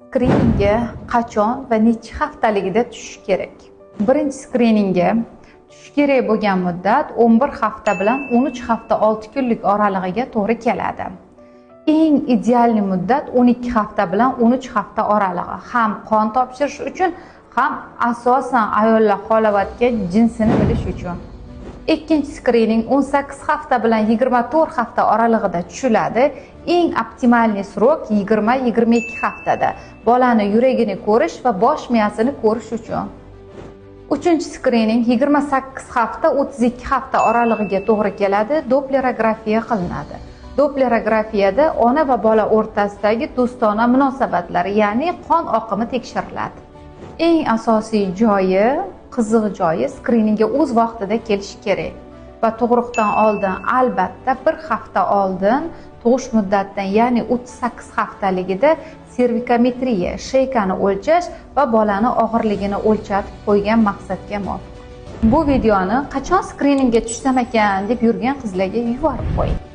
Skriningga qachon va necha haftaligida tushish kerak? Birinchi skriningga tushish kerak bo'lgan muddat 11 hafta bilan 13 hafta 6 kunlik oralig'iga to'g'ri keladi. Eng idealniy muddat 12 hafta bilan 13 hafta oralig'i. Ham qon topshirish uchun, ham asosan ayollar xohlayotgan jinsini bilish uchun. Ikkinchi skrining 18 hafta bilan 24 hafta oralig'ida tushiladi. Eng optimalniy срок 20-22 haftada. Bolani yuragini ko'rish va bosh miyasini ko'rish uchun. Uchinchi skrining 28 hafta 32 hafta oralig'iga to'g'ri keladi, dopplerografiya qilinadi. Dopplerografiyada ona va bola o'rtasidagi do'stona munosabatlar, ya'ni qon oqimi tekshiriladi. Eng asosiy joyi, qiziq joyi, skriningga o'z vaqtida kelish kerak va tug'ruqdan oldin albatta bir hafta oldin tug'ish muddatidan, ya'ni 38 haftaligida servikometriya, sheykani o'lchash va bolani og'irligini o'lchatib qo'ygan maqsadga muvofiq. Bu videoni qachon skriningga tushsam ekan deb yurgan qizlarga yuborib qo'ying.